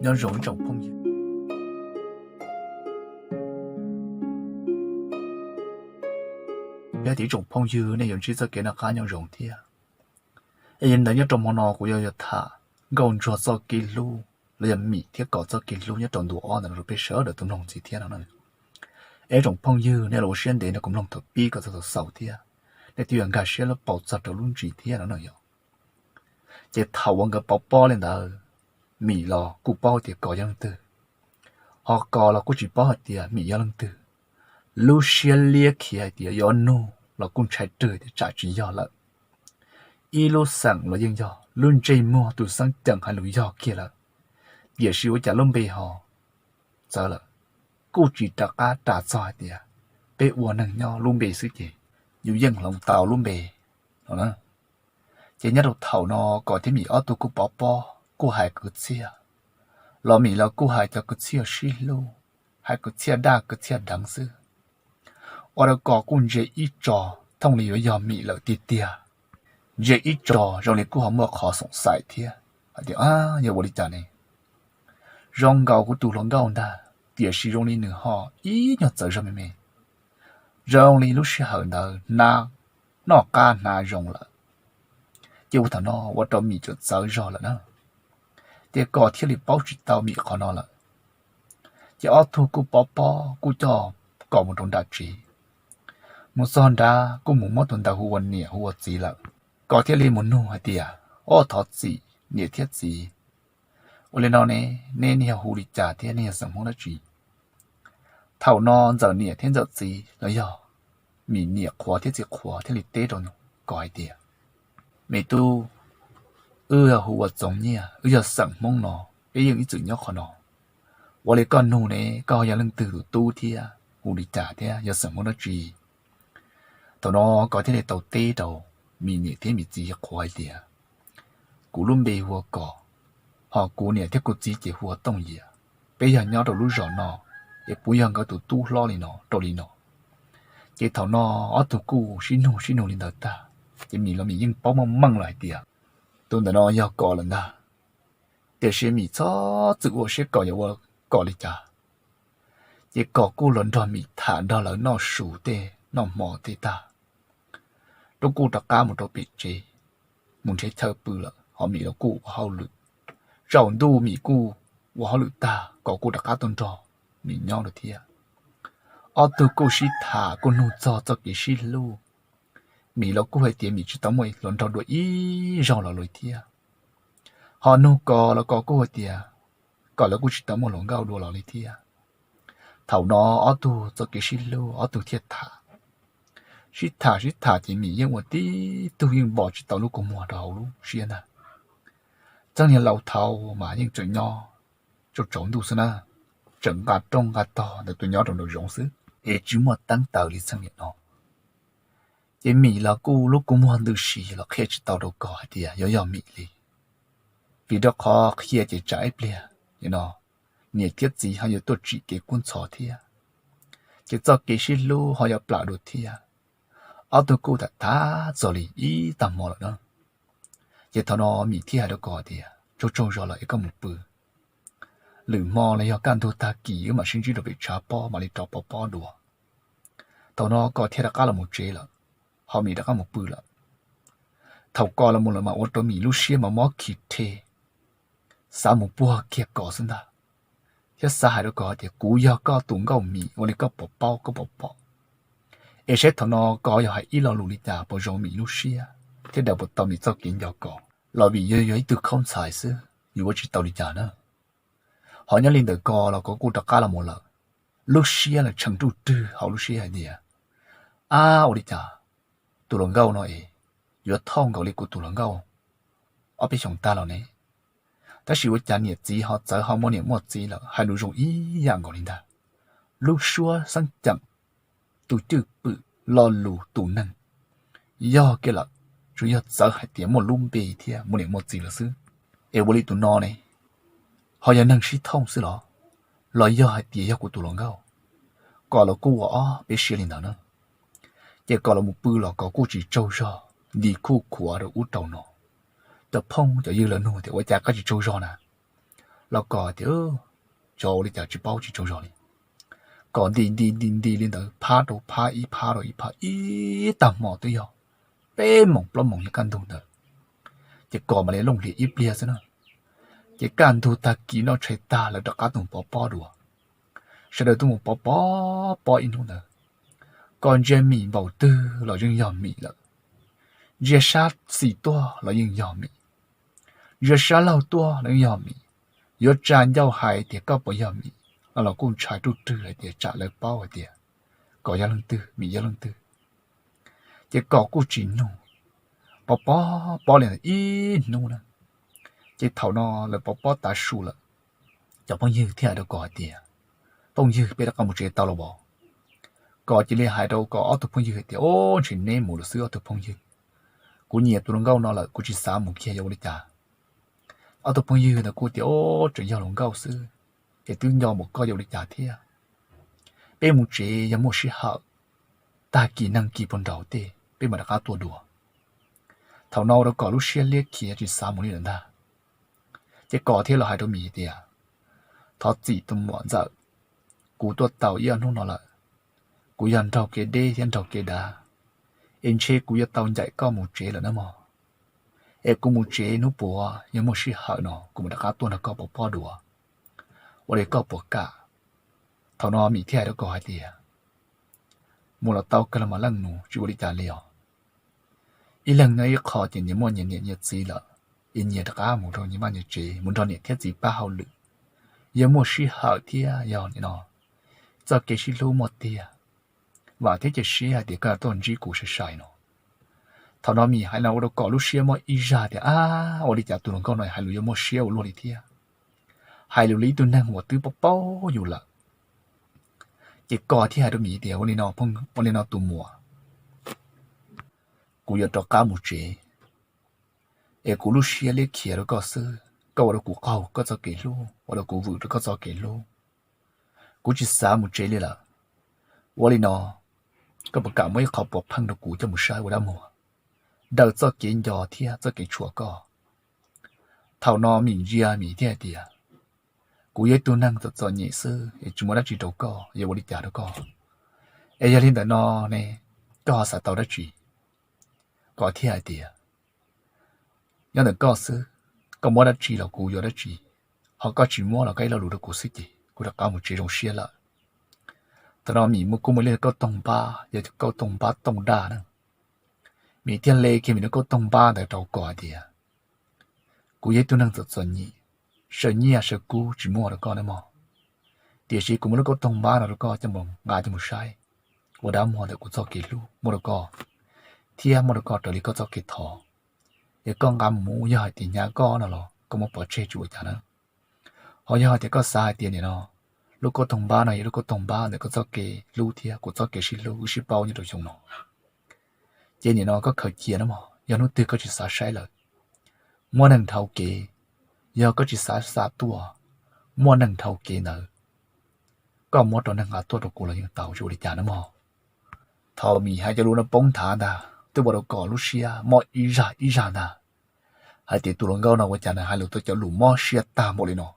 Nyob zoo ib tsoom phooj ywg, peb tib tsoom phooj ywg nej yuav ntsib txoj kev noj qab nyob zoo thiab. Es yog li ntawd nyob rau hmo no kuv yuav yuav tham nkauj ntsuag txoj kev hlub los yog Mim thiab Kom txoj kev hlub nyob rau ntu ob ntawm no rau peb sawv daws tau mloog ntxiv thiab no. Es tsoom phooj ywg nej los ua siab ntev no kuv mloog thaum pib kom txog thaum xaus thiab, nej twb yuav nkag siab lub paus txog rau lub ntsis thiab no yog. Ces thaum uas nkawd pov pob li ntawd, Mim los kuj paub hais tias Kom yog leej twg, ho Kom los kuj tsis paub hais tias Mim yog leej twg. Lub siab liab khiav hais tias yuav nug los kuj ntshai rwg tias tsam tsis yog lawm. Ib lub xeem los yeej yog, lub ntsej muag tus xeeb ceem hais lus yog kiag lawm, tiam sis ua cas lub npe ho txawv lawm. Kuj tsis rov qab ras txog hais tias peb ua neeg nyob lub npe xwb ces yus yeej hloov tau lub npe no. Ces nyob rau thaum no Kom thiab Mim ob tug kuj pov pob kuj hais kwv txhiaj, los Mim los kuj hais cov kwv txhiaj sib hlub, hais kwv txhiaj daj kwv txhiaj deev xwb. Ua rau Kom kuj ntsia ib tso thooj li yuav yog Mim lawm tiag tiag, ntsia ib tso zoo li kuj ho muaj qhov xoom xaim thiab hais tias yog ua li cas ne, zoo nkaus kuv tus hluas nkauj ntag, tiam sis zoo li nws ho ib nyuag txawv zog me me, zoo li lub sij hawm ntawd hnav noj qab hnav zoo lawm. Ces ua thaum no ua rau Mim txawm txawv zog lawm na. Ces Kom thiaj li paub tsis tau Mim qhov no lawm. Ces ob tug kuj pov pob kuj coj Kom mus rau nram tsev. Mus txog nrad kuj mus muab tus ntawd hu ua niam hu ua txiv lawm. Kom thiaj li mus nug hais tias, Ob, thov txim niam thiab txiv, ua li no ne, neb niaj hu li cas thiab nej yog xeem Hmoob dab tsi? Thaum no Ntxawm niam thiab Ntxawm txiv los yog Mim niam qhuav thiab txiv qhuav thiaj li teb rau Kom hais tias, Me tub, wb yog hu ua Txoov Nyiaj, wb yog xeem Hmoob no, peb yeej ib txwm nyob qhov no. Ua li koj nug ne, koj yog leej twg tus tub thiab hu li cas thiab yog xeem Hmoob dab tsi? Thaum no Kom thiaj li tau teb rau Mim niam thiab Mim txiv qhuav hais tias, Kuv lub npe hu ua Kom, ho kuv niam thiab kuv txiv ces hu ua Tooj Yias. Peb yog nyob rau lub zos no, es puv yog nkawd tus tub hlob li no rau li no. Ces thaum no ob tug kuj sib nug sib nug li ntawd tag, ces Mim los Mim yeej paub meej meej lawm hais tias tus ntawm no yog Kom lawm ntag. Tiam sis Mim txhob txwm ua siab Kom yuav ua Kom li cas. Ces Kom kuj los nrog Mim tham nrog lawv noj su tej noj hmo tej tag, rau kuj rov qab mus rau pem tsev, mus nrhiav chaw pw lawm, ho Mim los kuj ua hauj lwm. Tsaus ntuj Mim kuj ua hauj lwm tag, Kom kuj rov qab tuaj nrog Mim nyob lawm thiab. Ob tug kuj sib tham kuj nug txog txoj kev sib hlub. Mim los kuj hais tias Mim tsis tau muaj hluas nraug dua ib zaug los li thiab. Ho nug Kom los Kom kuj hais tias Kom los kuj tsis tau muaj hluas nkauj dua los li thiab. Thaum no ob tug txoj kev sib hlub ob tug thiaj tham. Sib tham sib tham ces Mim yeej ua tib tug yeej npos tsis tau lub kua muag rau hauv lub siab ntag. Txheej niag laus thaud mas yeej tseem nyob tsaus tsaus ntuj xwb na, tseem nqa rooj nqa tog ntawm tus nyob rau nraum zoov xwb es tsis muaj teeb taws li txheej niam no. Ces Mim los kuj lub kua muag ntws si los qhia tsis tau rau Kom hais tias yuav yog Mim li, vim rau qhov qhia ces tsam ib pliag no niam thiab txiv ho yuav tuaj tsim kev kub ntxhov thiab, ces txoj kev sib hlub ho yuav plam dua thiab. Ob tug kuj tham tham txog li ib tag hmo lawm na. Ces thaum no Mim thiaj hais rau Kom tias, Tsaug tsaug zog lawm es koj mus pw, lwm hmo los yog kaj ntug tag kis wb mam sib ntsib rau pem tshav pob mam li rov pov pob dua. Thaum no Kom thiaj rov qab los mus tsev lawm, ho Mim rov qab mus pw lawm. Thaum Kom los mus lawm mas ua rau Mim lub siab mas mob khi rhe, xav mus puag kiag Kom xwb ntag, thiab xav hais rau Kom tias, Kuv yog koj tus nkauj Mim, ua li koj puas paub koj puas pom, es saib thaum no Kom yog hais ib lo lus li cas puas zoo Mim lub siab, thiab daws puas tau Mim txoj kev nco Kom, los vim yog yog ib tug khaub ntxhais xwb yuav ua tsis tau li cas na. Ho nyob li ntawm Kom los Kom kuj rov qab los mus lawm, lub siab los tshee ruj rwg hauv lub siab hais tias, Ab, ua li cas tus hluas nkauj no es yuav thauj nkaus li kuv tus hluas nkauj ob peb xyoos tag los ne? Tab sis ua cas niam txiv ho txawv ho muaj niam muaj txiv lawm, hais lus zoo ib yam nkaus li ntag. Lub suab xeeb ceem, tus cwj pwm, lo lus tus neeg, yog kiag lawm, tsuas yog txawv hais tias muaj lub npe thiab muaj niam muaj txiv lawm xwb. Es ua li tus no ne, ho yog neeg sib thooj xwb los, los yog hais tias yog kuv tus hluas nkauj? Kom los kuj ua ob peb siab li ntawd na. Ces Kom los mus pw los Kom kuj tsis tsaug zog, nti khuj khuav rau ub rau no. Cov phooj cov ywg lawv nug tias, Ua cas koj tsis tsaug zog na? Los Kos tias, Tsov ua li cas tsis paub tsis tsaug zog li. Kos nti nti nti nti li ntawd phab rau phab, ib phab rau ib phab, ib tag hmo twb yog peb moos plaub moos li kaj ntug ntawd, ces Kos mam li looj hlias ib pliag xwb na. Ces kaj ntug tag kis noj tshais tag lawv rov qab tuaj mus pov pob dua. Sawv daws tuaj mus pov pob pob ib hnub ntawd, koj ntsia Mim npaum twg los yeej yog Mim lawm, ntsia sab xis tuaj los yeej yog Mim, ntsia sab laug tuaj los yeej yog Mim. Yuav tsa ncauj hais tias koj puas yog Mim no los kuj ntshai ruj rwg hais tias tsam lawv paub hais tias Kos yog leej twg, Mim yog leej twg. Ces Kos kuj tsis nug, pov pob pob li ntawd ib hnub na. Ces thaum no lawv pov pob tav su lawm, cov phooj ywg thiaj hais rau Kos hais tias, Phooj ywg, peb rov qab mus tsev tau los as? Kos cia li hais rau Kos ob tug phooj ywg hais tias, Ub, ntshe neb mus lawm xwb ob tug phooj ywg. Kuv nyiam tus hluas nkauj no lawm, kuv tsis xav mus kiag, yuav ua li cas? Ob tug phooj ywg ntawd kuj tias, Ub, tseem yog hluas nkauj xwb, es twb nco mus koj yuav ua li cas thiab? Peb mus tsev, yog muaj sij hawm, tag kis neeg kis puag nraud tej peb mam rov qab tuaj dua. Thaum no ua rau Kos lub siab liab khiav tsis xav mus li lawm ntag. Ces Kos thiaj los hais rau Mim tias, Thov txim tus muam ntxawm, kuv tuaj tau ib ob hnub no lawm, kuv yog nraug kev deb thiab nraug kev dav, es ntshe kuv yuav tau ncaim koj mus tsev lawm na mog. Es kuv mus tsev, hnub puav yog muaj sij hawm no kuv mam rov qab tuaj nrog koj pov pob dua, ua li koj puas kam? Thaum no Mim thiaj hais rau Kos hais tias, Mus los tau kawg los mas leej nus, tsis ua li cas li os. Ib leeg nyob ib qho ces nyias muaj nyias niam nyias txiv lawm, es nyias rov qab mus rau nyias vaj nyias tsev mus nrog niam thiab txiv pab hauj lwm. Yog muaj sij hawm thiab yog nim no txoj kev sib hlub muaj tiag, vam thiab cia siab hais tias koj yuav tuaj ntsib kuv sai sai no. Thaum no Mim hais no ua rau Kos lub siab mob ib zag tias, Ab, ua li cas tus hluas nkauj no hais lus yuav muaj siab ua luaj li thiab, hais lus li ib tug neeg uas twb paub paub yus lawm. Ces Kos thiaj hais rau Mim tias, Ua li no tus muam, kuv yuav rov qab mus tsev, es kuv lub siab liab khiav rau koj xwb, koj ua rau kuv qaug koj txoj kev hlub, ua rau kuv vwm rau koj txoj kev hlub. Kuv tsis xav mus tsev li lawm. Ua li no, koj puas kam muab ib qho puav pheej rau kuv coj mus saib ua dab muag, daws txoj kev nco thiab txoj kev tshuam koj? Thaum no Mim ntsia Mim thiaj hais tias, Kuv yog ib tug neeg txom txom nyem xwb es tsis muaj dab tsi rau koj, yuav ua li cas rau koj? Es yog li ntawm no ne, koj ho xav tau dab tsi? Kos thiaj hais tias, Nyob ntawm koj xwb, koj muab dab tsi los kuv yuav dab tsi, ho koj tsis muab los koj ib lo lus rau kuv xwb ces kuv rov qab mus tsev zoo siab lawm. Thaum no Mim muaj kuj muaj ib lub kauj toog npab, yog kauj toog npab tooj daj na. Mim thiaj le kiag Mim lub kauj toog npab ntawd rau Kos hais tias, Kuv yog ib tug neeg txom txom nyem, saw nyiaj saw kub tsis muaj rau koj nawb mog, tiam sis kuv muab lub kauj toog npab no rau koj coj mus nqa coj mus saib ua dab muag ntawm kuv txoj kev hlub muab rau koj, thiab muab rau koj raws li koj txoj kev thov. Es koj nqa mus, yog hais tias hnyav koj no los koj muab pov tseg tsis ua cas na. Ho yog hais tias koj xav hais tias nim no lub kauj toog npab no yog lub kauj toog npab ntawm koj txoj kev hlub thiab kuv txoj kev sib hlub wb sib paub nyob rau xyoo no, ces nim no koj khaws cia nawb mog, yog hnub twg koj tsis xav saib lawm, muaj neeg dhau kev, yog koj tsis xav xa tuaj, muaj neeg dhau kev ntawd, koj muab rau neeg nqa tuaj rau kuv los yeej tau, tsis ua li cas nawb mog. Thaum Mim hais cov lus no poob nthav ntag twb ua rau Kos lub siab mob ib zag ib zag ntag, hais tias tus hluas nkauj no ua cas nws hais lus tau cov lus mob siab tag npaum li no,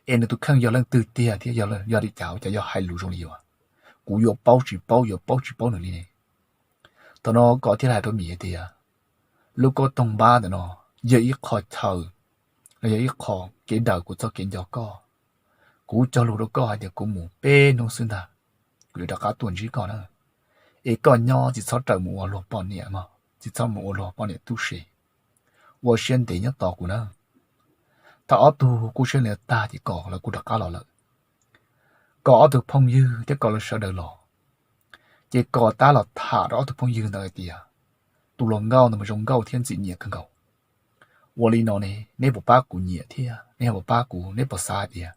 es nws tus kheej yog leej twg tiag thiab yog li cas ua cas yog hais lus zoo li yuav, kuv yuav paub tsis paub yuav paub tsis paub nws li ne. Thaum no Kos thiaj hais rau Mim hais tias, Lub kauj toog npab ntawm no yog ib qho chaw, los yog ib qho kev daws kuv txoj kev nco koj. Kuv cog lus rau koj hais tias kuv mus peb hnub xwb ntag, kuv yuav rov qab tuaj ntsib koj na. Es koj nyob tsis txhob rawm mus ua luag poj niam mog, tsis txhob mus ua luag poj niam tub se, ua siab ntev nyob tos kuv na. Thaum ob tug kuj sib ntaus tag ces Kos lawv kuj rov qab los lawm. Kos ob tug phooj ywg thiab Kos lawv sawv daws los, ces Kos tab los tham rau ob tug phooj ywg ntawd hais tias, Tus hluas nkauj ntawd mas zoo nkauj thiab ntxim nyiam kawg nkaus. Ua li no ne, neb puas pab kuv nyiam thiab neb puas pab kuv, neb puas xav hais tias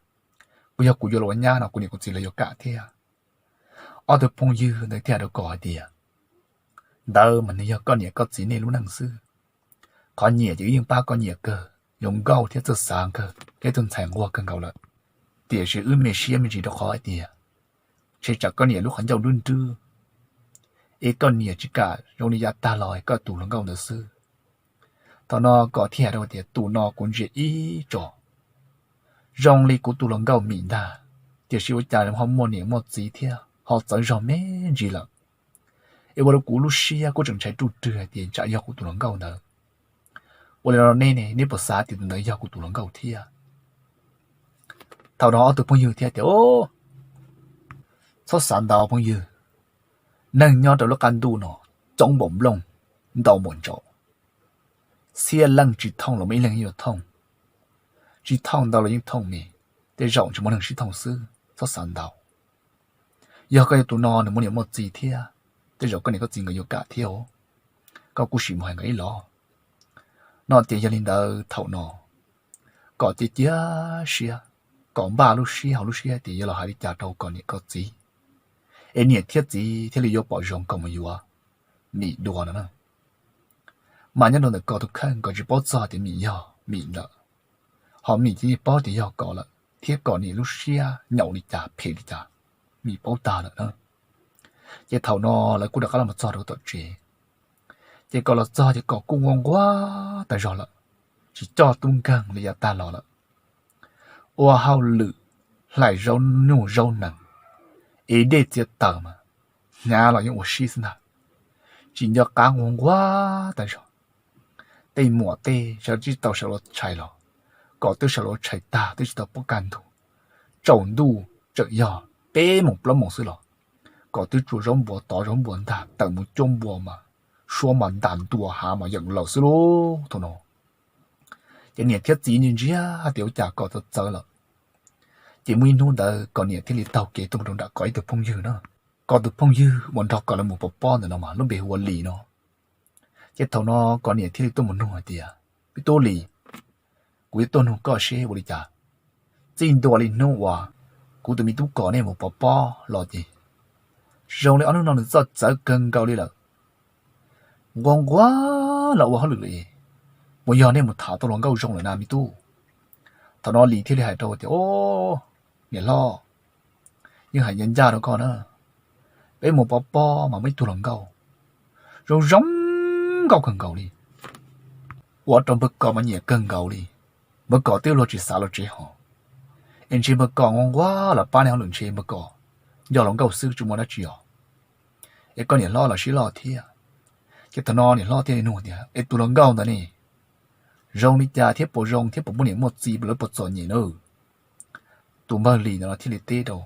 kuv yog kuv yuav los ua nyab no kuv niam kuv txiv lawv yuav kam thiab? Ob tug phooj ywg ntawd thiaj hais rau Kos hais tias, Ntawd mas nws yog koj niam koj txiv nej lub neej xwb. Qhov nyiam ces wb yeej pab koj nyiam kawg, zoo nkauj thiab txawj xav kawg, yog ib tug ntxhais nquag kawg nkaus lawm. Tiam sis wb me siab me ntsis rau qhov hais tias, ntshe tsam koj niam lub qhov ncauj nrwb nrwb, es koj niam tsis kam zoo li yav tag los koj tus hluas nkauj ntawd xwb. Thaum no Kos thiaj hais rau tias, Tus no kuv ntsia ib tso, zoo li kuv tus hluas nkauj Mim ntag, tiam sis ua cas ho muaj niam muaj txiv thiab ho txawv zog me ntsis lawm. Es ua rau kuv lub siab kuj tseem ntshai ruj rwg hais tias tsam yog kuv tus hluas nkauj ntawd. Ua li no nej ne, neb puas xav tias tus ntawd yog kuv tus hluas nkauj thiab? Thaum no ob tug phooj ywg thiaj tias, Txhob xav ntau phooj ywg, neeg nyob rau lub qab ntuj no coob npaum nplooj, ntau npaum ntsaum, txhiab leej tsis thooj los muaj ib leeg yuav thooj, tsis thooj ntau los yeej thooj me, tej zaum tsis muaj neeg sib thooj xwb, txhob xav ntau. Yog koj yog tus no nws muaj niam muaj txiv thiab, tej zaum koj niam koj txiv nkawd yuav kam thiab os. Koj kuj sim mus hais nkawd ib los. No ces yog li ntawd thaum no kom cia cia siab, kom npaj lub siab hauv lub siab tias yuav los hais li cas rau kom niam kom txiv, es niam thiab txiv thiaj li yuav pom zoo kom mus yuav Mim dua no na. Mas nyob rau ntawm koj tus kheej koj tsis paub txog tias Mim yog Mim ntawd, ho Mim ces yeej paub tias yog koj lawm thiab kom niam lub siab nyaum li cas phem li cas, Mim paub tag lawm na. Ces thaum no lawv kuj rov qab los txog rau tom tsev. Ces kom los txog ces kom kuj nquag nquag tas zog lawm, tsis coj tub nkeeg li yav tag los lawm. Ua hauj lwm hlais zaub nyuj zaub nees, es dej txiav taws mas hnyav los yeej ua sib xwb ntag. Tsis nco qab nquag nquag tas zog. Tej muam tej sawv tsis tau sawv los tshais los, kom twb sawv los tshais tag twb tsis tau pom kaj ntug, tsaus ntuj tseem yog peb moos plaub moos xwb los, kom twb tsuas zaub npua tov zaub npua ntag, tawm mus cuab npua mas suab mas ntas ntua hav mas yeem laws xwb lauj thaum no. Ces niam thiab txiv ntsia ntsia tias ua cas kom txawv txawv lawm. Ces muaj ib hnub ntawd kom niam thiaj li taug kev tuaj mus rau nram kom ib tug phooj ywg na. Kom tus phooj ywg uas nrog kom lawv mus pov pob ntawm no mas lub npe hu ua Lis no. Ces thaum no kom niam thiaj li tuaj mus nug hais tias, Me tub Lis, kuv yuav tuaj nug koj seb ua li cas. Txij ntua li hnub uas kuv tus me tub kom nej mus pov pob los ces zoo li ob hnub no nws txawv txawv kawg nkaus li lawm. Nquag nquag los ua hauj lwm li, puas yog nej mus tham tau hluas nkauj zoo lawm na me tub? Thaum no Lis thiaj li hais rau tias, Au, niam hlob, yeej hais ncaj ncaj rau koj na, peb mus pov pob mas muaj ib tug hluas nkauj zoo zoo nkauj kawg nkaus li, ua rau npawg Kos mas nyiam kawg nkaus li. Npawg Kos twb luag tsis xav los tsev hos, es ntshe npawg Kos nquag nquag los pab nej hauj lwm ntshe npawg Kos nco hluas nkauj xwb tsis muaj dab tsi os. Es koj niam hlob los sib loj thiab. Ces thaum no niam hlob thiaj li nug tias, Es tus hluas nkauj ntawd ne, zoo li cas thiab puas zoo thiab puas muaj niam muaj txiv lawv puas txom nyem na? Tus npawg Lis ntawd no thiaj li teb rau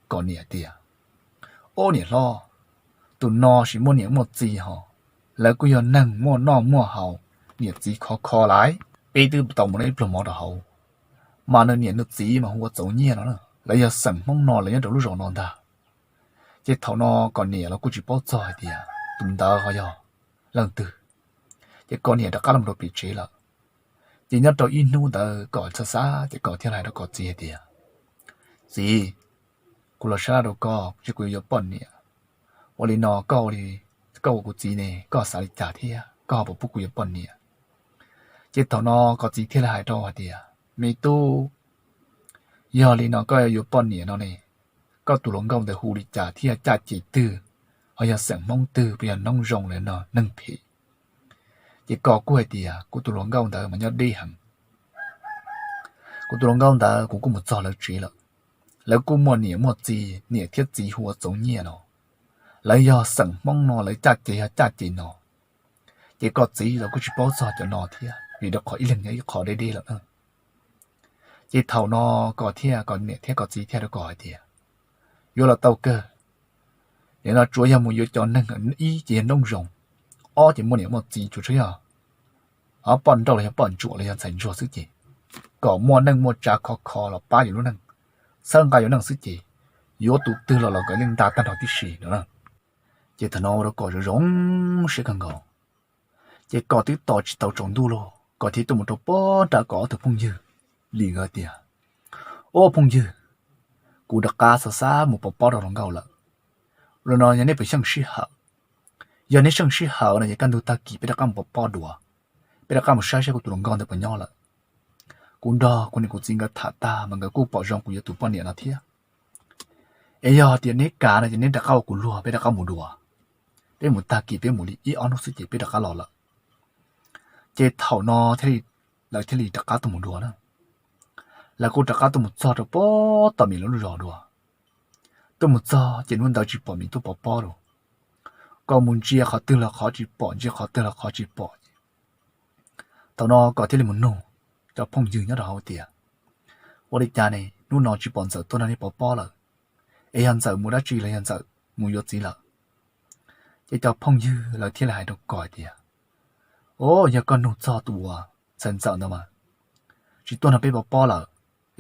kom niam tias, Au niam hlob, tus no tsis muaj niam muaj txiv hos, lawv kuj yog neeg muaj noj muaj haus, niam txiv khov kho laiv. Peb twb tau mus noj ib pluag mov rau hauv, mas nws niam nws txiv mas hu ua Txoov Nyiaj no, lawv yog xeem Hmoob no lawv nyob rau lub zos no ntag. Ces thaum no kom niam los kuj tsis paub txog hais tias tus ntawd ho yog leej twg. Ces kom niam rov qab los rau pem tsev lawm. Ces nyob rau ib hnub ntawd kom xav xav ces kom thiaj hais rau kom txiv hais tias, Txiv, kuv los sab laj rau koj, kuv yuav yuav poj niam. Ua li no koj, koj ua kuv txiv ne, koj xav li cas thiab koj ho puas pub kuv yuav poj niam? Ces thaum no kom txiv thiaj li hais rau hais tias, Me tub, yog li no koj yuav yuav poj niam no ne, koj tus hluas nkauj ntawd hu li cas thiab caj ces twg, ho yog xeem Hmoob twg, puas yog noob zoo los no neeg phem? Ces kom kuj hais tias, Kuv tus hluas nkauj ntawd mas nyob deb heev. Kuv tus hluas nkauj ntawd kuv kuj mus txog lawv tsev lawm. Lawv kuj muaj niam muaj txiv, niam thiab txiv hu ua Txoov Nyiaj no. Lawv yog xeem Hmoob no, lawv caj ces yog caj ces no. Ces kom txiv los kuj tsis paub txog cov no thiab, vim rau qhov ib leeg nyob ib qho deb deb lawm na. Ces thaum no kom thiaj, kom niam thiab kom txiv thiaj rau kom hais tias, Yuav los tau kawg. Nim no tsuas yog mus yuav cov neeg, ib ces yog noob zoo, ob ces muaj niam muaj txiv, tsuas yog poj nrauj los yog poj ntsuam los yog ntxhais ntsuag xwb ces, kom muaj neej muaj tsa khov kho los pab yus lub neej, txhawb nqa yus neej xwb ces, yuav tus twg los los kom yeej nta tag nrho tib si no na. Ces thaum no ua rau kom zoo zoo siab kawg nkaus. Ces kom twb tos tsis tau tsaus ntuj los kom thiaj tuaj mus rau pob nram kom ob tug phooj ywg Lis nkawd tias, Au phooj ywg, kuv rov qab xav xav mus pov pob rau hluas nkauj lawm. Ua li no yog nej puas xyeej sij hawm? Yog neb xyeej sij hawm no ces kaj ntug tag kis peb rov qab mus pov pob dua, peb rov qab mus saib saib kuv tus hluas nkauj ntawd puas nyob lawm. Kuv nrog kuv niam kuv txiv nkawd tham tag mas nkawd kuj pom zoo kuv yuav tus poj niam no thiab. Es yog tias neb kam no ces neb rov qab ua kuv luag peb rov qab mus dua. Peb mus tag kis peb mus li ib ob hnub xwb ces peb rov qab los lawm. Ces thaum no thiaj li, lawv thiaj li rov qab tuaj mus dua na. Lawv kuj rov qab tuaj mus txog rau pem tom Mim lawv lub zos dua. Tuaj mus txog ces hnub ntawd tsis pom Mim tuaj pov pob lawm. Koj mus ntsia qhov twg los qhov tsis pom, ntsia qhov twg los qhov tsis pom. Thaum no Kos thiaj li mus nug cov phooj ywg nyob rau hauv tias, ua li cas ne hnub no tsis pom Ntxawm tuaj nrog nej pov pob lawm? Es yog Ntxawm mus dab tsi los yog Ntxawm mus yuav txiv lawm? Ces cov phooj ywg lawv thiaj li hais rau Kos tias, o, yog koj nug txog tus uas ntxhais Ntxawm ntawd mas tsis tuaj nrog peb pov pob lawm,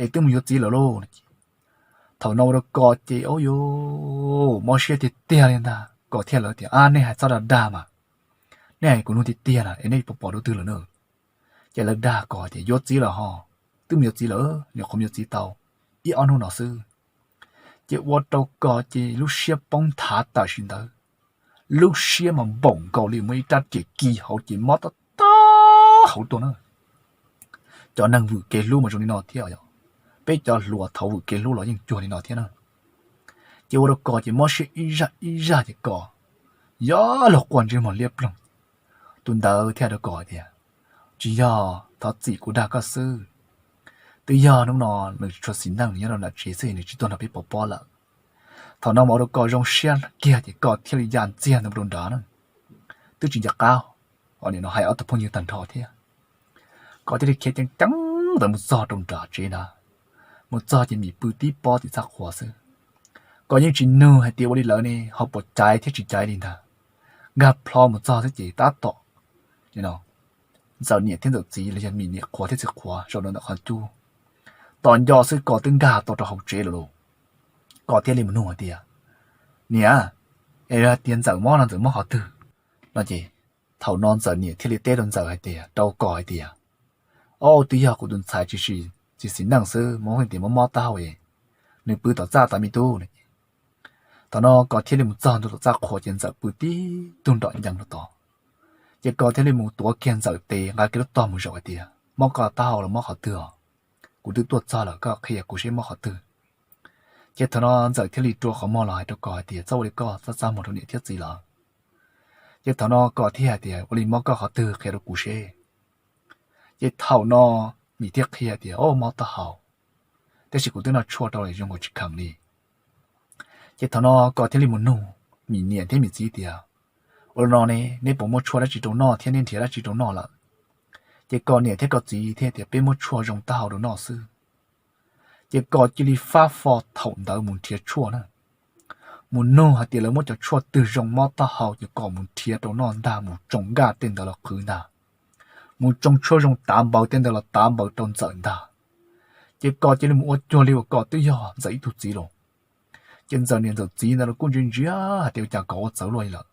es twb mus yuav txiv lawm lauj. Thaum no ua rau Kos ces, o, yuav mob siab tiag tiag li ntag. Kos thiaj li tias, a, nej hais txhob dag dag mas, nej hais kuv nug tiag tiag na, es nej pom pom dua twg lawm na? Ces lawv dag Kos tias yuav txiv lawm ho, twb mus yuav txiv lawm, nyuam qhuav mus yuav txiv tau ib ob hnub no xwb. Ces ua rau Kos ces lub siab poob nthav tam sim ntawd, lub siab mas npaum nkaus li muaj ib rab riam kis hauv ces mob tab tag hauv tuaj na. Cov neeg vwm kev hlub mas zoo li no thiab yog, peb cov hluas thaum vwm kev hlub los yeej cuag li no thiab na. Ces ua rau Kos ces mob siab ib zaj ib zaj ces Kos yog luag quaj ntsej muag liab ploog. Tus ntawd thiaj rau Kos tias, tsis yog, thov txim kuv dag koj xwb. Twb yog hnub no nws tsis tshua xis neej, nws nyob rau nram tsev xwb, nws tsis tuaj nrog peb pov pob lawm. Thaum no mas ua rau Kos zoo siab kiag ces Kos thiaj li ya ntxiag ntawd rau nrad na. Twb tsis nco qab, o, nim no hais ob tug phooj ywg tag nrho thiab. Kos thiaj li khiav ceev ceev ntawd mus txog rau nram tsev ntag. Mus txog ces Mim pw tib pob tim txaj qhua xwb. Kos yeej tsis nug hais tias ua li lawm ne ho puas caiv thiab tsis caiv li ntag. Nkag plho mus txog xwb ces tab tom Ntxawm niam thiab Ntxawm txiv los yog Mim niam qhuav thiab txiv qhuav zaum no ntawm qhov cub. Tos nco xwb Kos twb nkag tau rau hauv tsev lawm lauj. Kos thiaj li mus nug hais tias, niam, es yog tias Ntxawm mob no Ntxawm mob qhov twg? No ces thaum no Ntxawm niam thiaj li teb rau Ntxawm hais tias, rau Kos hais tias, o, twb yog kuv tus ntxhais tsis, tsis xis neej xwb, mob tias mob mob taub hau es nws pw tom txaj tod me tub. Thaum no Kos thiaj li mus txog ntua tom txaj qhua ces Ntxawm pw tib tug nrom ncees rau tod. Ces Kos thiaj li mus tuav kiag Ntxawm tes nqa kiag lub tog mus zaum hais tias, mob koj taub hau los mob qhov twg os? Kuv twb tuaj txog lawm, koj qhia kuv seb mob qhov twg. Ces thaum no Ntxawm thiaj li rua qhov muag los hais rau Kos hais tias, txhob ua li koj, txhob txaj muag rau niam thiab txiv lawv. Ces thaum no Kos thiaj hais tias, ua li mob koj qhov twg qhia rau kuv seb. Ces thaum no Mim thiaj qhia tias, o, mob taub hau, tab sis kuv twb noj tshuaj rau zoo nkaus tsis kheev li. Ces thaum no Kos thiaj li mus nug Mim niam thiab Mim txiv tias, ua li no ne, neb puas muaj tshuaj dab tsi rau noj thiab neb nrhiav dab tsi rau noj lawm? Ces Kos niam thiab Kos txiv thiaj tias, peb muab tshuaj zoo taub hau rau noj xwb. Ces Kos cia li fab fo thaum ntawd mus nrhiav tshuaj na. Mus nug hais tias lawv muab cov tshuaj twg zoo mob taub hau ces Kos mus nrhiav rau noj ntag, mus tsoo nkaj tej ntawd los qhwv ntag. Mus tsoo tshuaj zoo tav npaws tej ntawd los tav npaws rau Ntxawm ntag. Ces Kos cia li mus ua cuag li uas Kos twb yog Ntxawm ib tug txiv los. Ces Ntxawm niam Ntxawm txiv ntawd los kuj ntsia ntsia hais tias ua cas Kos ua txawv luaj li lawm.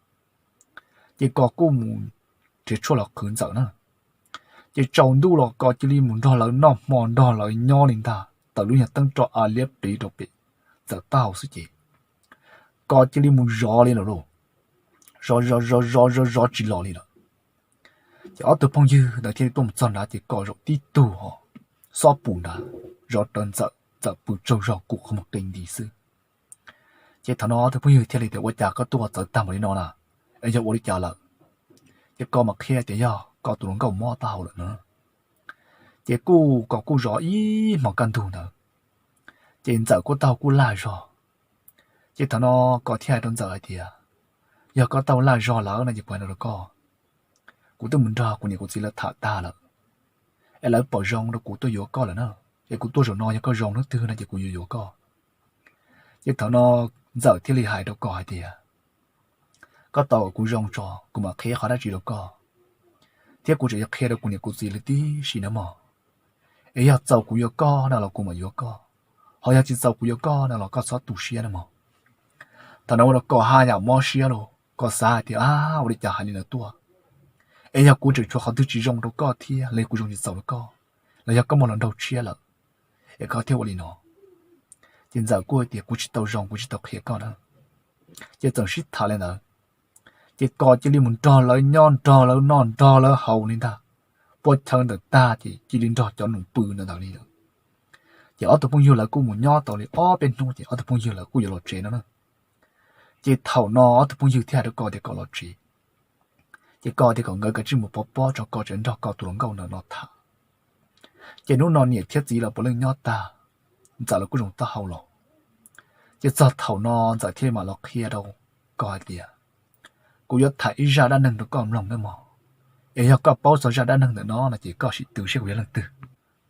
Ces Kos kuj mus nrhiav tshuaj los qhwv Ntxawm na. Ces tsaus ntuj los Kos cia li mus nrog lawv noj hmo nrog lawv nyob li ntag, tawm lub nyuag teeb roj a liab pliv rau pem Ntxawm taub hau xwb ces Kos cia li mus zov li lawm lauj. Zov zov zov zov zov zov tsis los li lawm. Ces ob tug phooj ywg ntawd thiaj li tuaj mus txog nrad ces Kos zaum tib tug ho xob pus nrad, zov rawv Ntxawm, Ntxawm pw tsaug zog kuj qhov muag qe nti xwb. Ces thaum no ob tug phooj ywg thiaj li tias, ua cas koj tuaj txawv tag npaum li no na? Es yog ua li cas lawm? Ces Kos mam qhia tias yog Kos tus hluas nkauj mob taub hau lawm no. Ces kuj Kos kuj zov ib hmos kaj ntug ntawd, ces Ntxawm kuj taub hau kuj laj zog. Ces thaum no Kos thiaj hais rau Ntxawm hais tias, yog koj taub hau laj zog lawm no ces kuv hais no rau koj, kuv twb mus nrog kuv niam kuv txiv lawv tham tag lawm, es lawv pom zoo rau kuv tuaj yuav koj lawm na, es kuv tuaj zaum no yog koj zoo hnub twg no ces kuv yuav yuav koj. Ces thaum no Ntxawm thiaj li hais rau Kos hais tias, koj tos kom kuv zoo tso kuv mam qhia qhov dab tsi rau koj, thiab kuv tseem yuav qhia rau kuv niam kuv txiv lawv tib si na mog. Es yog txaus kuv yuav koj no los kuv mam yuav koj, ho yog tsis txaus kuv yuav koj no los koj txhob tu siab na mog. Thaum no ua rau Kos haj yam mob siab los Kos xav hais tias, a, ua li cas hais li ntawd tuaj? Es yog kuv tseem tshuav qhov twg tsis zoo rau koj thiab los yog kuv zoo tsis txaus rau koj, los yog koj muaj hluas nraug tshiab lawm, es koj thiaj ua li no? Ces Ntxawm kuj hais tias, kuv tsis tau zoo, kuv tsis tau qhia koj na. Ces txawm sib tham li ntawd, ces Kos cia li mus nrog lawv nyob, nrog lawv noj, nrog lawv haus li ntag. Pua chaw ntawm tag ces cia li nrog cov nus pw ntawd ntawd li lawm. Ces ob tug phooj ywg lawv kuj mus nyob tau li ob peb hnub ces ob tug phooj ywg lawv kuj yuav los tsev no na. Ces thaum no ob tug phooj ywg thiaj hais rau Kos tias kom los tsev. Ces Kos tias kom nkawd kav tsij mus pov pob tso, Kos tseem nrog Kos tus hluas nkauj ntawm no tham. Ces hnub no niam thiab txiv los puav leej nyob tag, Ntxawm los kuj zoo taub hau los. Ces txog thaum no Ntxawm thiaj mam los qhia rau Kos hais tias, kuv yuav tham ib zaj dab neeg rau koj mloog nawb mog, es yog koj paub txog zaj dab neeg ntawm no no ces koj sim twv seb kuv yog leej twg.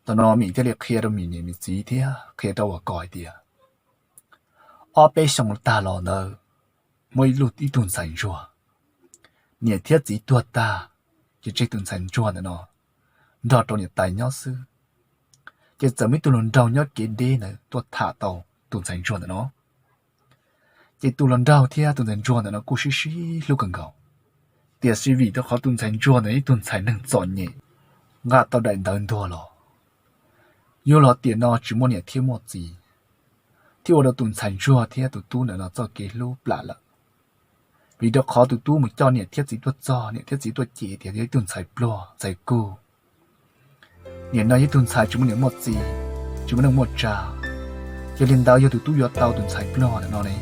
Thaum no Mim thiaj li qhia rau Mim niam Mim txiv thiab qhia rau uas Kos hais tias, ob peb xyoo tag los ntawd, muaj ib tug ntxhais ntsuag, niam thiab txiv tuag tag, ces tseg tus ntxhais ntsuag ntawm no nrog rau niam tais nyob xwb. Ces txawm muaj ib tug hluas nraug nyob kev deb ntawd tuaj tham tau tus ntxhais ntsuag ntawm no. Ces tus hluas nraug thiab tus ntxhais ntsuag ntawm no kuj sib sib hlub kawg nkaus, tiam sis vim rau qhov tus ntxhais ntsuag ntawm ib tug ntxhais neeg txom nyem, nqa tau daim ntawv ntuag los, yug los tiam no tsis muaj niam thiab muaj txiv, thiaj ua rau tus ntxhais ntsuag thiab tus tub ntawm no txoj kev hlub plam lawm. Vim rau qhov tus tub mus coj niam thiab txiv tuaj txog, niam thiab txiv tuaj cem tias yog ib tug ntxhais pluag ntxhais kug, nim no yog ib tug ntxhais tsis muaj niam muaj txiv, tsis muaj neej muaj tsa. Yog li ntawd yog tus tub yuav tau tus ntxhais pluag ntawm no ne,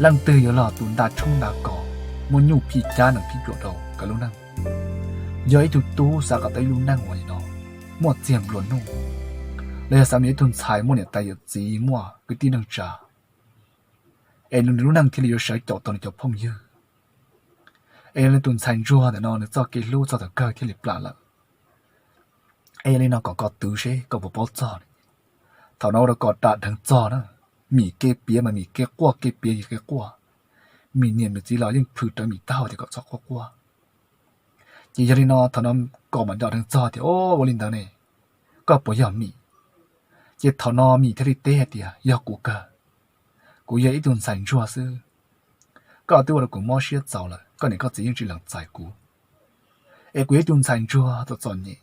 leej twg yuav los tus nta tshoob nta kos, muaj nyuj phij cab nees phij cuam rau nkawd lub neej. Yog ib tug tub xav kom tau ib lub neej uas no muaj txiag nplua nuj, los yog xav mus yuav ib tug ntxhais muaj niam tais yawm txiv, muaj kwv tij neej tsa, es nws lub neej thiaj li yuav sawv caum tau nws cov phooj ywg. Es yog li tus ntxhais ntsuag ntawm no nws txoj kev hlub txog thaum kawg thiaj li plam lawm. Es yog li no kom Kos twv seb koj puas paub txog. Thaum no ua rau Kos ram dheev txog na, Mim kev piav mas Mim kev quaj, kev piav kev quaj. Mim niam Mim txiv los yeej phwm rawv Mim taub hau tias kom txhob quaj quaj. Ces yog li no thaum no Kos mam ram dheev txog tias, o, ua li ntawd ne, koj puas yog Mim? Ces thaum no Mim thiaj li teb hais tias, yog kuv kawg, kuv yog ib tug ntxhais ntsuag xwb. Koj twb ua rau kuv mob siab txaus lawm, koj niam koj txiv yeej tsis lees txais kuv. Es kuv yog ib tug ntxhais ntsuag txom txom nyem,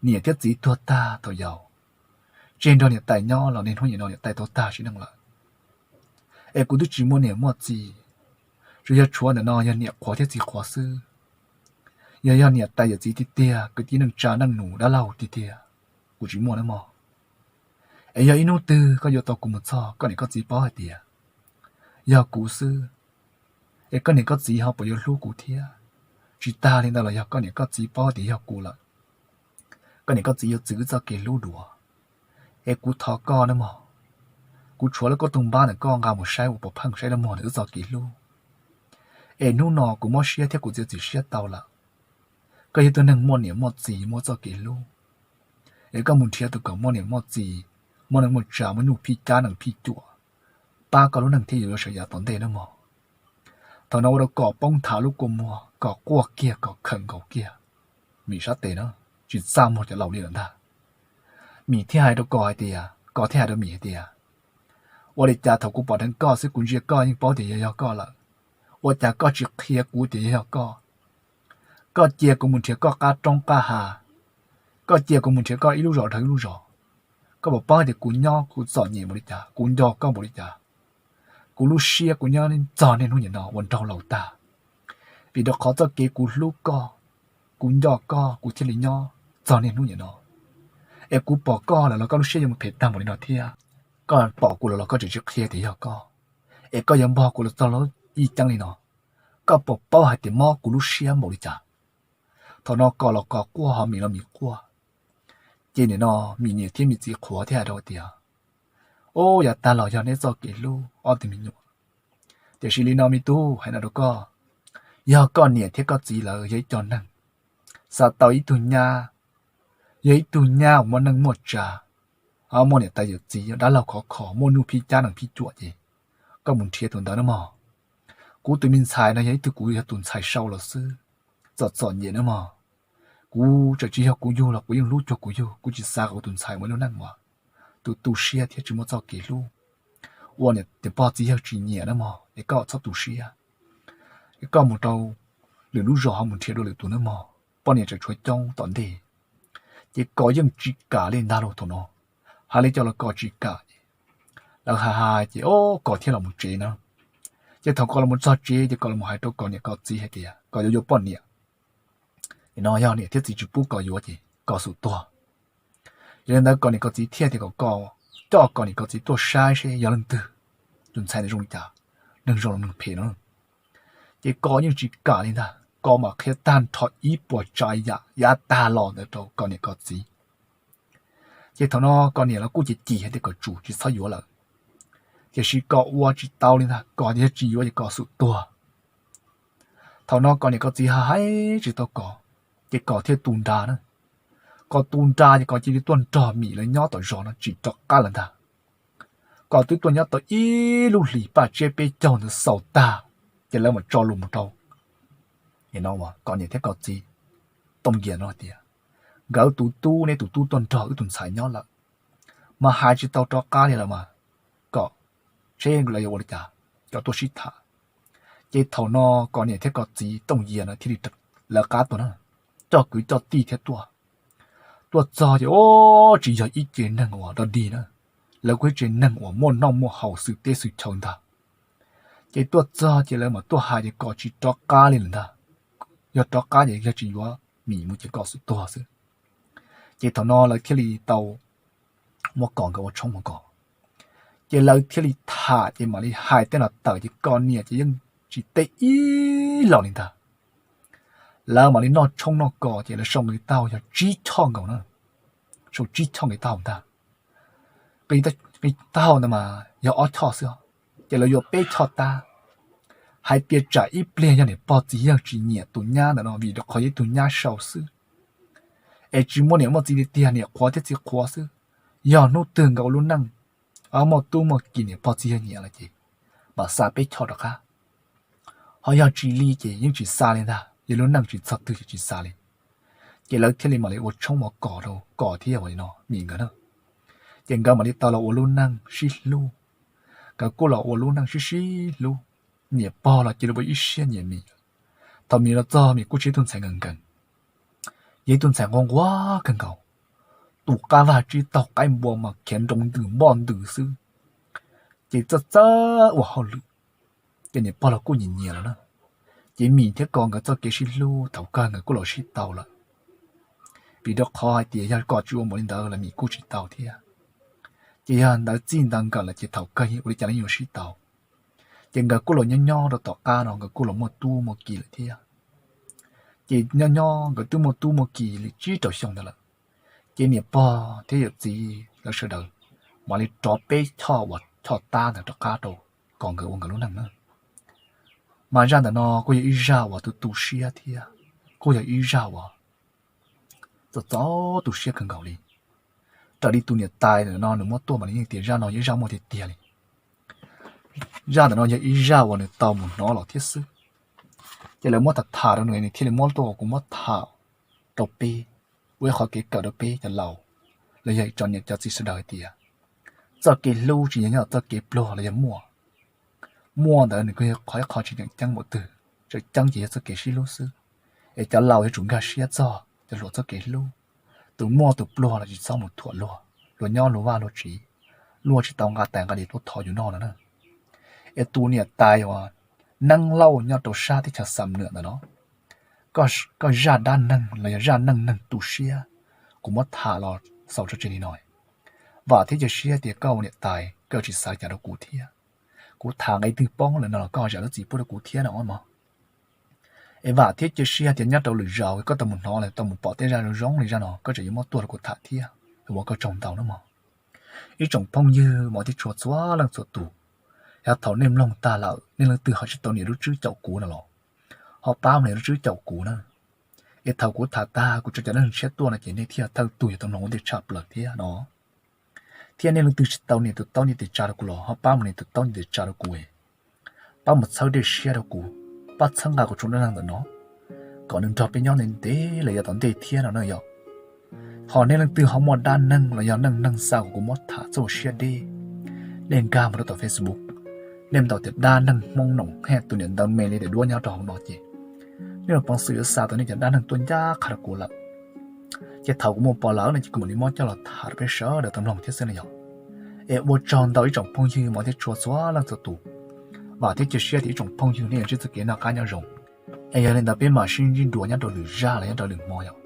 niam thiab txiv tuag tag thaum yau, tseg nrog niam tais nyob los niaj hnub nim no niam tais tuag tag sim neej lawm. Es kuv twb tsis muaj niam muaj txiv, tsuas yog tshuav ntawm no yog niam qhuav thiab txiv qhuav xwb. Yog yog niam tais yawm txiv tiag tiag, kwv tij neej tsa neej nus dab laug tiag tiag, kuv tsis muaj nawb mog. Es yog ib hnub twg koj yuav tau kuv mus txog, koj niam koj txiv paub hais tias yog kuv xwb, es koj niam koj txiv ho puas yuav hlub kuv thiab? Tsis tas li ntawd los yog koj niam koj txiv paub tias yog kuv lawm, koj niam koj txiv yuav txwv wb txoj kev hlub dua. Es kuv thov koj nawb mog, kuv tshuav lub koj tus npab ntawm koj nqa mus saib ua pov pheej saib lub muag ntawm wb txoj kev hlub. Es hnub no kuv mob siab thiab kuv txiav txim siab tau lawm. Koj yog tus neeg muaj niam muaj txiv muaj txoj kev hlub, es koj mus nrhiav tus kom muaj niam muaj txiv, muaj neej muaj tsa, muaj nyuj phij cab nees phij cuam, pab koj lub neej thiaj yuav sawv yav tom ntej nawb mog. Thaum no ua rau Kos poob nthav lub kua muag, Kos quaj kiag, Kos khawm nkaus kiag Mim sab tes na, tsis txaj muag cov laus li lawm ntag. Mim thiaj hais rau Kos hais tias, Kos thiaj hais rau Mim hais tias, ua li cas thaum kuv pom dheev koj xwb kuv ntsia koj yeej paub tias yog yog koj lawm, ua cas koj tsis qhia kuv tias yog yog koj? Koj cia kuv mus nrhiav koj qab roob qab hav, koj cia kuv mus nrhiav koj ib lub zos dhau ib lub zos. Koj puas paub tias kuv nyob kuv txom nyem npaum li cas, kuv nco koj npaum li cas? Kuv lub siab kuv nyob txog niaj hnub nim no ua nraug laus tag, vim rau qhov txoj kev kuv hlub koj, kuv nco koj kuv thiaj li nyob txog niaj hnub nim no. Es kuv pom koj lawm los koj lub siab yuav mus phem tag npaum li no thiab. Koj pom kuv lawm los koj tseem tsis qhia tias yog koj, es koj yuav npog kuv los txog lub ib ceeb li no. Koj puas paub hais tias mob kuv lub siab npaum li cas? Thaum no Kos los Kos quaj, ho Mim los Mim quaj. Ces nim no Mim niam thiab Mim txiv qhuav thiab hais rau tias, o, yav tag los yog neb txoj kev hlub ob tug me nyuam, tiam sis li no me tub, hais no rau koj, yog koj niam thiab koj txiv lawv yog ib co neeg xav tau ib tug nyab, yog ib tug nyab uas muaj neej muaj tsa, muaj niam tais yawm txiv, dab laug khov kho, muaj nyuj phij cab nees phij cuam ces koj mus nrhiav tus ntawd nawb mog. Kuv tus me ntxhais no yog ib tug, kuv yog tus ntxhais sau los xwb, txom txom nyem nawb mog. Kuv tseem tsis yog kuv yug los kuv yeej hlub cuag kuv yug, kuv tsis xav kom kuv tus ntxhais ua lub neej uas tus tu siab thiab tsis muaj txoj kev hlub, ua niam tais pog txiv yawg tsis nyiam nawb mog. Es koj txhob tu siab, es koj mus rau lwm lub zos ho mus nrhiav dua lwm tus nawb mog, poj niam tseem tshuav coob tom ntej. Ces Kos yeej tsis kam li ntag lauj, thaum no hais li cas los Kos tsis kam. Lawv hais hais ces o, Kos thiaj los mus tsev na. Ces thaum Kos los mus txog tsev ces Kos los mus hais rau Kos niam Kos txiv hais tias Kos yuav yuav poj niam. Nim no yog niam thiab txiv tsis pub Kos yuav ces Kos xum tuag. Yog li ntawd Kos niam Kos txiv thiaj tias kom Kos coj Kos niam Kos txiv tuaj saib seb yog leej twg, tus ntxhais ntawd zoo li cas, neeg zoo los neeg phem no. Ces Kos yeej tsis kam li ntag, Kos mam qhia tag nrho ib puas tsav yam yav tag los ntawd rau Kos niam Kos txiv. Ces thaum no Kos niam los kuj cem cem hais tias kom tsum tsis txhob yuav lawm, tiam sis Kos ua tsis tau li ntag, Kos tias yog tsis yuav ces Kos xum tuag. Thaum no Kos niam Kos txiv hais tsis tau Kos, ces Kos thiaj tu nra na. Kos tu nra ces Kos cia li tuaj nrog Mim lawv nyob tom zos no tsis rov qab lawm ntag. Kos twb tuaj nyob tau ib lub hlis paj tsiab peb caug ntawd xaus tag, ces lawv mam tso lus mus rau Kos niam thiab Kos txiv Tooj Yias no tias, nkawd tus tub, neb tus tub tuaj nrog wb tus ntxhais nyob lawm, mas hais tsis tau rov qab li lawm mas, kom seb lawv yuav ua li cas, kom tuaj sib tham. Ces thaum no Kos niam thiab Kos txiv Tooj Yias no thiaj li lawv qab tuaj na, coj kwv coj tij thiab tuaj. Tuaj txog ces ua tsis yog ib ce neeg uas dog dig na, lawv kuj ib ce neeg uas muaj noj muaj haus xwm teb xwm chaw ntag. Ces tuaj txog ces lawv mam tuaj hais tias Kos tsis rov qab li lawm ntag, yog rov qab ces yog tsis yuav Mim mus ces Kos xwm tuag xwb. Ces thaum no lawv thiaj li tau muab Kos nkawd ua tshoob ua kos. Ces lawv thiaj li tham ces mam li hais tej los tawm ces Kos niam ces yeej tsis teb ib los li ntag. Lawv mam li noj tshoob noj kos ces lawv sau nqi taub hau yog tsib choj nkaus na, sau tsib choj nqi taub hau ntag. Nqi taub hau ntawd mas yog ob choj xwb, ces lawv yuav peb choj tab. Hais tias tsam ib pliag yog niam pog txiv yawg tsis nyiam tus nyab ntawm no vim rau qhov yog ib tug nyab sau xwb, es tsis muaj niam muaj txiv li tiag, niam qhuav thiab txiv qhuav xwb, yog hnub twg nkawd ua lub neej muaj tub muaj ki niam pog txiv yawg nyiam lawm ces mam xa peb choj rov qab. Ho yog tsis li ces yeej tsis xa li ntag, yog lub neej tsis txog twg ces tsis xa li. Ces lawv thiaj li mam li ua tshoob ua kos rau Kos thiab ua li no Mim nkawd na. Ces nkawd mam li tau los ua lub neej sib hlub. Nkawd kuj los ua lub neej sib sib hlub, niam pog los cia li ua ib siab nyiam Mim. Thaum Mim los txog Mim kuj tsis yog ib tug ntxhais nkees nkees, yog ib tug ntxhais nquag nquag kawg nkaus, tus qab vag tsib taug qaib npua mas khiav nroo ntws npoj ntws xwb, ces txawj txawj ua hauj lwm, ces niam pog los kuj nyiam nyiam lawm na. Ces Mim thiab Kos nkawd txoj kev sib hlub thaum kawg nkawd kuj los sib tau lawm, vim rau qhov hais tias yog Kos tsis ua npaum li ntawd los Mim kuj tsis tau thiab. Ces yog ntawd txij ntawd nkawm lawm ces thaum kawg ua li cas los yuav sib tau. Ces nkawd kuj los nyob nyob rau tom qab no nkawd kuj los muaj tub muaj ki lawm thiab. Ces nyob nyob nkawd twb muaj tub muaj ki li tsib rau xyoo ntawd lawm, ces niam pog thiab yawm txiv lawv sawv daws mam li rov peb choj uas choj tab ntawd rov qab rau Kos nkawd ua nkawd lub neej na. Mas zaj ntawm no kuj yog ib zaj uas tu tu siab thiab kuj yog ib zaj uas txom txom tu siab kawg nkaus li. Raws li tus niam tais ntawm no nws muab tuaj mas nws yeej tias zaj no yog ib zaj muaj tiag tiag li. Zaj ntawm no yog ib zaj uas nws tau mus hnov los thiab xwb. Ces lawv muab tham tham rau nws, nws thiaj li muab tuaj kom kuv muab tham rau peb, ua ib qhov kev kawm rau peb cov laus los yog cov niam cov txiv sawv daws hais tias txoj kev hlub tsis yog nyob txoj kev pluag los yog muaj. Muaj ntawd nws kuj yog qhov ib qho tsis tseem ceeb npaum twg, tseem ceeb ces yog txoj kev sib hlub xwb. Es cov laus yuav tsum nkag siab txog cov hluas txoj kev hlub. Tus muaj tus pluag los tsis txhob mus thuam luag, luag nyob luag vaj luag tsev, luag tsis tau nqa tais nqa li tuaj thov yus noj no na. Es tus niam tais uas Neeb Lauj nyob rau sab teb chaws Xam Nuam ntawm no, koj zaj dab neeg los yog zaj neej neeg tu siab kuv muab tham los xaus tso tseg li no. Vam thiab cia siab tias koj ua niam tais koj tsis xav cas rau kuv thiab. Kuv tham nqe twg poob lawm no los koj zam lub txim pub rau kuv thiab no mog. Es vam thiab cia siab tias nyob rau lwm zaus koj tau mus hnov los tau mus pom tej zaj zoo zoo li zaj no koj tseem yuav muab tuaj rau kuv tham thiab. Ua koj tsaug ntau nawb mog. Ib tsoom phooj ywg mos thiab tshua txhua leej txhua tus, yog thaum nej mloog tag lawm nej leej twg ho tsis tau nias lub tswb caum kuv no los ho pab mus nias lub tswb caum kuv na. Es thaum kuv tham tag kuv tso cov neeg tshiab tuaj no ces nej thiaj thawj tug yuav tau mloog ua ntej tshaj plaws thiab no. Thiab nej leej twg tsis tau nias tus taub nias tes tsa rau kuv los ho pab mus nias tus taub nias tes tsa rau kuv, pab mus txhawb dej siab rau kuv, pab txhawb nqa kuv tsoom dab neeg ntawm no kom nws nrog peb nyob ntev ntev los yav tom ntej thiab no na yom. Ho nej leej twg ho muaj dab neeg los yog neej neeg xa kom kuv muab tham txoj ua siab deb, nej nkag mus rau tom Facebook, nej ntaus tias dab neeg Hmoob Noom Hej tus niam ntawd me li daim duab nyob rau hauv no ces nej los peev xwm yuav xa tau nej cov dab neeg tuaj ncaj qha rau kuv lawm. Ces thaum kuv mus pom lawm no ces kuv mam li muab coj los tham rau peb sawv daws tau mloog thiab xwb no yog. Es ua tsaug ntau ib tsoom phooj ywg mos thiab tshua txhua leej txhua tus. Vam thiab cia siab tias ib tsoom phooj ywg nej yuav ntsib txoj kev noj qab nyob zoo. Es yog li ntawd peb mam sib ntsib dua nyob rau lwm zaj los nyob rau lwm hmo yom.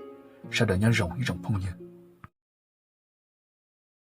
Sawv daws nyob zoo ib tsoom phooj ywg.